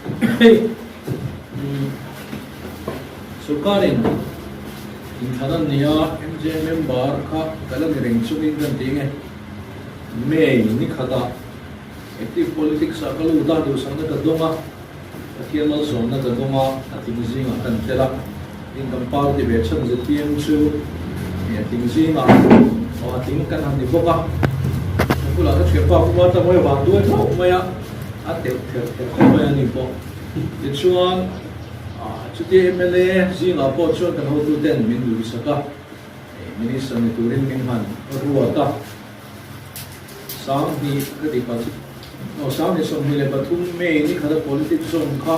Hei sorkarin inthlan a nia MJ member kha ka la ni reng chungin kan ti nge May ni khatah active politics ah ka lut a, duhsakna ka dawng a, Pathian malsawmna ka dawng a, a tling zingah kan tel a, tin kan party ve chhan zpm chu a tling zingah aw a tling kan han ni bawk a, ka bulah ka thianpa Pu Marta Mawi vang duai hlauh mai a, a teuh ther ther khawp mai a ni pawh. Tichuan chutia mla zingah pawh chuan kan hotuten min duhsak a, Minister ni turin min han ruat a. 20 ka ti pah chu aw 2023 May ni khata politics zone kha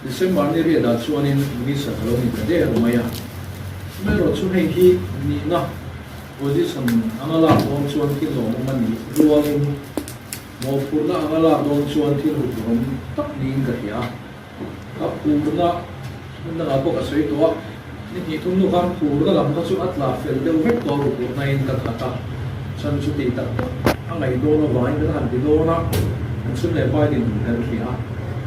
December ni riatah chuanin Minister ka lo ni ta der mai a. Amaherawh chu hei hi nihna position anga lak dawn chuan thil lawmawm a nih rualin mawhphurhna anga lak dawn chuan thil huphurhawm tak niin ka hria a. Ka phurna hmun dangah pawh ka sawi tawh a, ni hnih thum hnu khan phurna lam kha chu a tla fel deuh vek tawh a, ruhpurhna in ka khat a, chhan chu tih tak tak a ngaih dawn avangin kan han ti dawn a, kan chhun leh pai dinhmun kan hria a,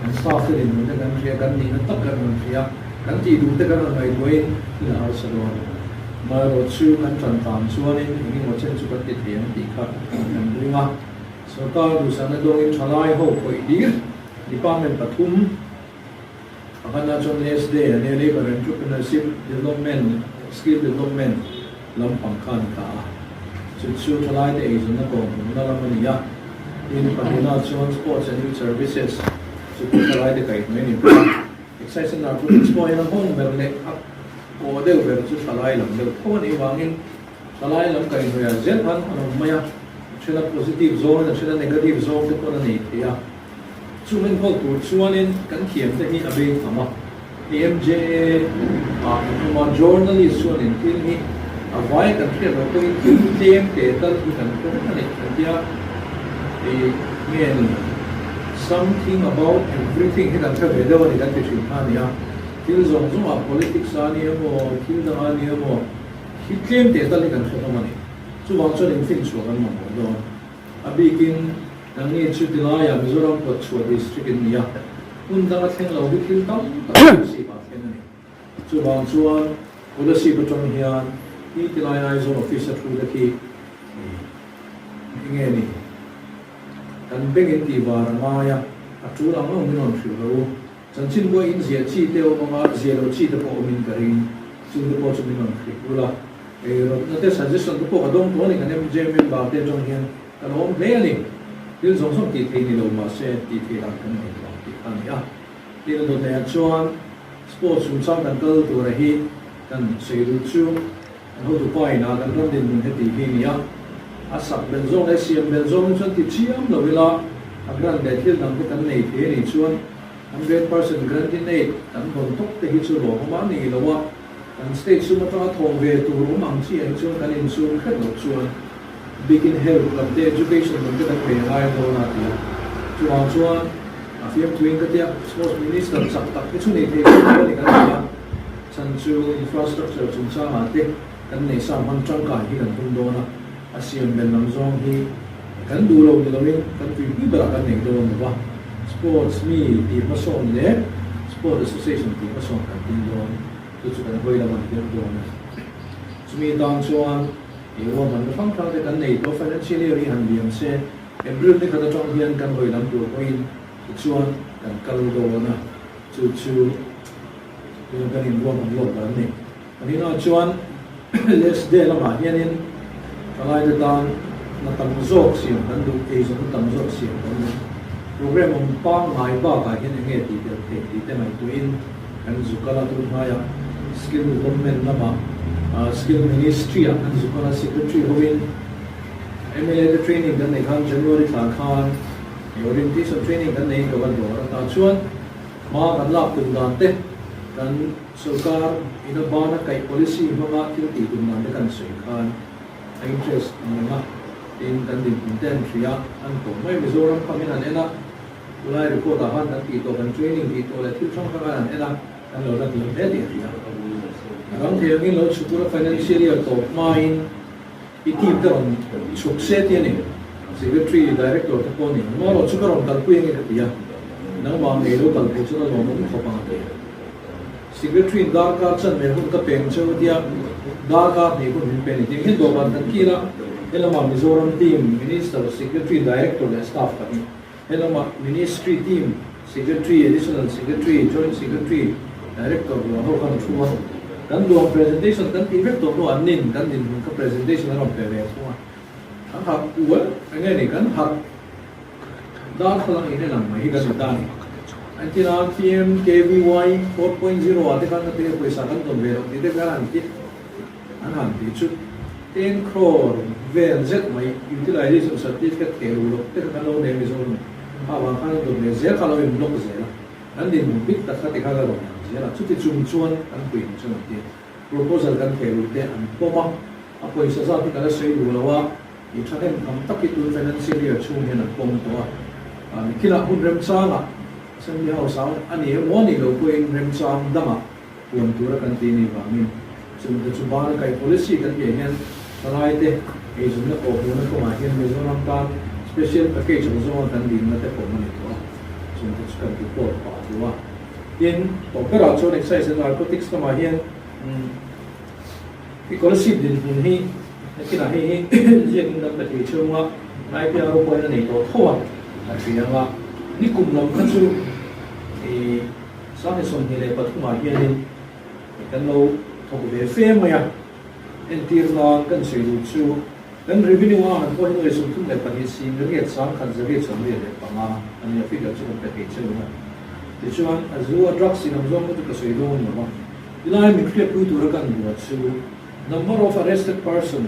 kan staff te dinhmun te kan hria, kan nihna tak kan rawn hria, kan tih duh te kan rawn ngaihtuahin thil a harsa dawn. Amaherawh chu kan tan tan chuanin eng emaw chen chu kan ti thei ang tih kha kan ring a, sorkar duhsakna dawngin thalai ho khawih hlir. Department pathum pakhatna chuan LESDE a nia, Labour Entrepreneurship Development, Skill Development lampang kha a ni ta a. Chu chu thalaite eizawnna kawng hmuhna lam a ni a. Tin, pahnihna chuan Sports and Youth Services, chu pawh thalaite kaihhnawih a ni bawk a. Excise and Narcotics pawh hian a nghawng ber leh a kawh deuh ber chu thalai lam deuh tho a nih vangin thalai lam kaihhnawihah zel khan an awm mai a. A then a positive zawngin a then a negative zawng te pawn a nei thei a. Chu enkawl tur chuanin kan thiamte hi a bei tham a, AMJA ah kan awm a, journalist chuanin thil hi a vai kan hriat loh pawhin thil tlem te tal hi kan hre vek a ni kan tia, ih nge ni something about everything hi kan hre ve deuh a ni kan ti thin kha a ni a, thil zawng zawngah politics a ni emaw thil dang a ni emaw hi tlem te tal hi kan hre hlawm a ni, chuvang chuan infinchhuah kan mamawh dawn. A bikin nangni chu tilaiah Mizoram kawtchhuah district in ni a, hmun danga thleng lo hi thil tam tak Kolasib ah thleng a ni. Chuvang chuan Kolasib atang hian hi tilai Aizawl office a thu te khi enge ni? Kan bank in tih var a ngai a, a tul ang ang min rawn hrilh lo u. Chanchin pawh in ziah chi te awm anga ziah loh chi te pawh awmin ka ring. Chung te pawh chu min rawn hrilh ula. Ei rawtna te suggestion te pawh ka dawng tawh a ni kan MJ member te atang hian ka lawm hle a ni. Thil zawng zawng tih theih ni lo mahse tih theih dan kan nei tawh ang tih kha a ni a. Tin a dawt lehah chuan sports chungchang kan kal tura hi kan sawi duh chu kan hotu pa inah kan ram dinhmun heti hi a ni a. A sak belh zawng leh siam belh zawng chuan ti chiam lo ila a grant leh thil dang te kan nei thei a nih chuan 100% grant in aid kan vawn tawk te hi chu lawmawm a ni lo a. Kan state sum atanga thawm ve tur awm ang chiah hi chuan kan insum hret loh chuan bikin health lam te education lam te kan ve ngai dawn a ti a. Chuvang chuan a fiamthuin ka tia sports minister chak tak hi chu nei thei dawn lo a ni kan ti a. Chhan chu infrastructure chungchangah te kan nei sa hman tangkai hi kan tum dawn a, a siam bel lam zawng hi kan duh lo ni loin kan tuipui berah kan nei dawn lo va. Sports mi tih hmasawn leh sport association tih hmasawn kan tum dawn. Chu chu kan hawi lam an deuh dawn a ni. Chumi tan chuan i ruahmanna hrang hrang te kan nei tawh financial year hi han liam se, April ni khat atang hian kan hawi lam tur pawhin tichuan kan kal dawn a, chu chu tuna kan inruahman lawk dan a ni. Pahnihna chuan last day lamah hianin thalaite tan hna tam zawk siam kan duh, eizawnna tam zawk siam kan duh. Program awm pangngai bakah hian eng nge tih tel theih tih te ngaihtuahin Kan zukala tun hmaiah Skill Development lamah Skill Ministry ah kan zukala Secretary hovin mla te training kan neih khan January thla khan orientation training kan neiin ka va dawr a, tah chuan hma kan lak tum dan te, kan sorkar ina bana kaih policy hmanga thil tih tum dan te kan sawi khan a interest ang reng a, tin kan dinhmun te an hria an kawm mai Mizoram pangin an en a. Tunlai report ah khan kan tih tawh, kan training tih tawh leh thil hrang hrang an en a, kan lo la tih hle tih a hria. A dang thei angin lo chhuk ula financial year tawp hmain i team te rawn chhuk se tih a ni. Secretary, Director te pawh a ni ang. Marawh chu ka rawn kalpui ange ka ti a, nangmah ngei lo kal thei chuan a lawmawm khawp ang a ti a. Secretary in darkar chanve hun ka peng cheu a tia, darkar hnih hun min pe a ni. Tiang hian dawhkan kan kil a, helamah Mizoram team, Minister, Secretary, Director leh staff pahnih. Helamah Ministry team, Secretary, Additional Secretary, Joint Secretary, Director ruang ho khan a thu a. Kan duang presentation kan tih vek tawh hnuah an nin kan dinhmun kha presentation a rawn pe ve thung a. Kan harh ual eng nge ni kan harh darthlalang in en ang mai hi kan ni ta a ni. Engtin a PMKVY 4.0 ah te khan ka tih a pawisa kan dawn ve loh tih te khan an ti. An han tih chu 10 crore vel zet mai utilization certificate theh ru loh te kha kan lo nei Mizoram in kha avang khan an dawt leh zel kha a lo in block zel a, kan dinhmun bik tak kha ti kha ka rawn lang zel a, chuti chung chuan kan pui ang chuan an ti a, proposal kan theh ru te an pawm a, a pawisa zat hi ka la sawi duh lo a, i thahnem tham tak hi tun financial year chhung hian an pawm tawh a, ah nikinah hun remchangah Assembly House ah a ni emaw a nih loh pawhin remchang dangah Puan tura kan tih anih vangin chungte chu bana kaih policy kan tih ah hian thalaite eizawnna kawhhmuhna kawngah hian Mizoram tan special package ang zawnga kan dinna te pawm a ni tawh a, chungte chu kan report pah duh a. Tin, tawp berah chuan Excise and Narcotics lamah hian i scholarship dinhmun hi nakinah hei hi ziakin kan pe thei chhunga IPR pawhin a nei tawh tho a, a hria anga nikum lam kha chu i Sangha 23 ah hianin kan lo thawk ve fe mai a, entir nan kan sawi duh chu kan revenue a han pawh hi nuai 32 sing riat 10,000 zariat 75 a nia figure chu kan pe thei cheu a. Tichuan a zu a drugs in ang zawng kha chu ka sawi dawn lo a, tilai min hriatpui tura kan duh chu number of arrested person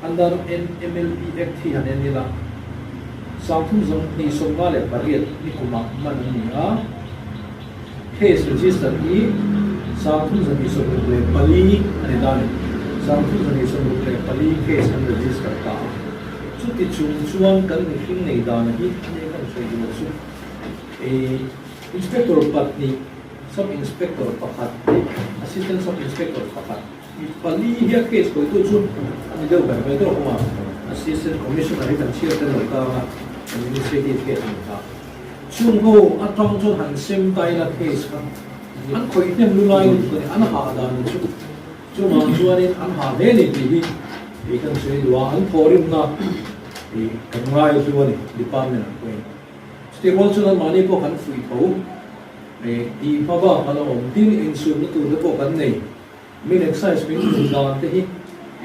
under NMLP Act hi han en ila, 3258 ni kumah man an ni a, case register hi 3264 a ni ta a ni. 3264 case an register ta a, chuti chung chuan kan mihring nei dan hi a nia kan sawi duh chu Inspector pahnih, Sub Inspector pakhat leh Assistant Sub Inspector pakhat. Mi pali hi a case kawitu chu a ni deuh ber mai deuh awm a, Assistant Commissioner hi kan chhiar tel lo ta a, Administrative Head a ni ta. Chung ho atang chuan han sem ta ila case kha an khawih hnem lu lai lutuk a ni, an hah dan chu chungah chuanin an hah hle a ni tih hi kei kan sawi duh a, an thawhrimna hi kan ngai hlu a ni department ah pawhin. Chutih rual chuan anmahni pawh kan fuih tho, tih hma bak a la awm, tin insumna tur te pawh kan nei. Min excise min hmuh dan te hi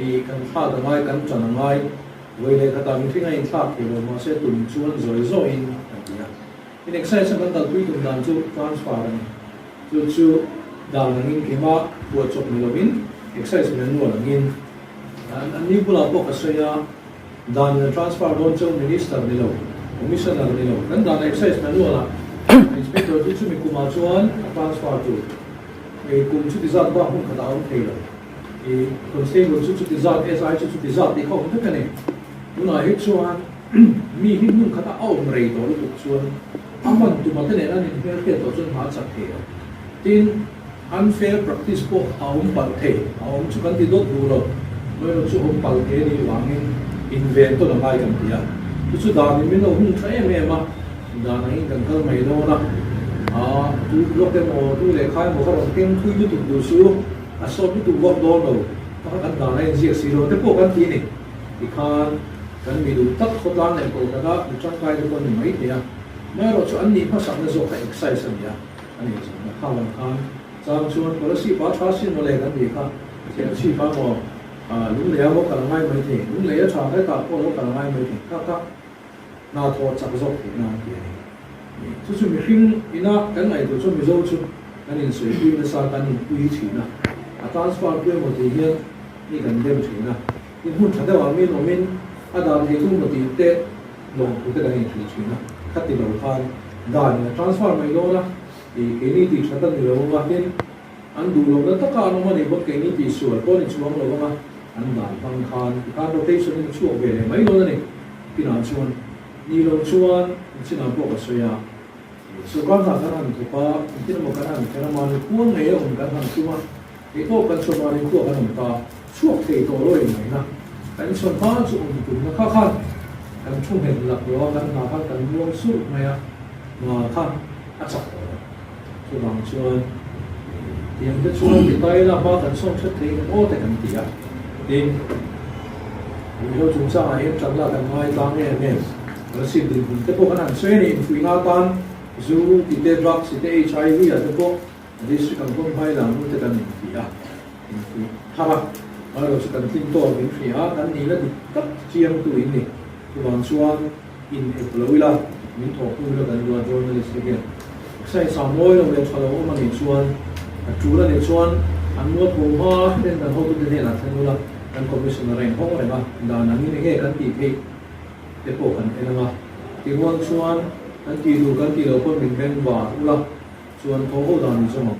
i kan thlak a ngai, kan tan a ngai. Vawi leh khatah mihring a inthlak thei lo mahse tum chuan zawi zawiin kan ti a. Min excise a kan kalpui tum dan chu transfer a ni. Chu chu dan angin keimah phuah chawp ni lovin excise manual angin an ni bulah pawh ka sawi a, dan in a transfer dawn chu minister ni lo, commissioner ni lo, kan dan excise manual ah inspector chu chumi kumah chuan a transfer tur. Ei kum chuti zat bak hmun khat a awm thei lo. I constable chu chuti zat, SI chu chuti zat tih kha awm vek a ni. Tunah hi chuan mi hi hmun khat a awm rei tawh lutuk chuan a man tuma te nen an inhmelhriat tawh chuan hma a chak thei lo. Tin, unfair practice pawh a awm palh thei, a awm chu kan ti dawt duh lo. Amaherawhchu chu awm palh thei a nih vangin inven tawn a ngai kan ti a. Chu chu danin min lo hung tha em em a. Dan angin kan kal mai dawn a, aa tu block emaw tu lehkha emaw ka rawn keng thui lutuk duh chu a sawt lutuk vak dawn lo, taka kan dan a inziak si lo te pawh kan ti a ni. Tikhan kan mi duh tak khawtlang leh kohhran a mi tangkai te pawh an ni mai thei a, amaherawh chu an nih hmasakna zawk kha excise a ni a, a nih zawhna kha vang khan chang chuan policy pa tha sin mawle kan tih kha Serchhip a maw Lunglei a lo kal ngai mai thei, Lunglei a tha hetah pawh a lo kal ngai mai thei kha kha. Hna thawh chak zawk theih nan ti a ni. Chu chu mihring ina kan ngaihtuah chuan Mizo chu kan insawi pui nasa, kan inpui thin a, a transfer pui emaw tih hian mi kan dem thin a, tin hmun tha deuhah min awmin a dan thei tu emaw tih te lawmthu te kan inhrilh thin a, khati lo khan dan in a transfer mai dawn a, keini tih that a ni lo anga tin An duh lohna taka an awm a nih pawn keini tihsual pawh a ni chuang lo ang a, an dan hmang khan tikhan rotation in a chhuak ve leh mai dawn a ni. Kinah chuan ni lo chuan chinah pawh ka sawi a, sawrkar hna kan han thawk a, engtin emaw kan han kher a, mahni khua ngei a awm kan han tum a, kei pawh kan chhuah mahni khua kan awm ta, chhuak thei tawh lo in ngaihna kan inchhawn hma chu awm tumna kha khan. Kan thu nghet laklawh a, kan hna kha kan muang surh mai a, hna kha a chak tawh lo. Chuvang chuan tiang te chuan ti ta ila hma kan sawn hret thei ang aw te kan ti a. Tin, ruihhlo chungchangah hian ṭan lak an ngai tlang em em. Ralsip dinhmun te pawh kan han sawi a ni, infuihna atan zu ti te, drugs ti te, HIV ah te pawh district ang pawn hmai lam te kan inti a, infuih thar a. Amaherawhchu chu kan tlin tawk in hria a, kan nihna dik tak chiangtu in ni. Chuvang chuan in ep lo ila, min thawhpui ila kan duh a, journalist te hian exercise ah mawi lo leh tha lo awm a nih chuan, a tul a nih chuan an mualpho hma hretin kan hotute hnenah thlen ula, kan commissioner a inhawng reng a, dan angin enge kan tih theih te pawh kan en ang a, tirual chuan kan tih duh kan tih loh pawn min beng var ula, chuan thaw ho dan ni zawng ang.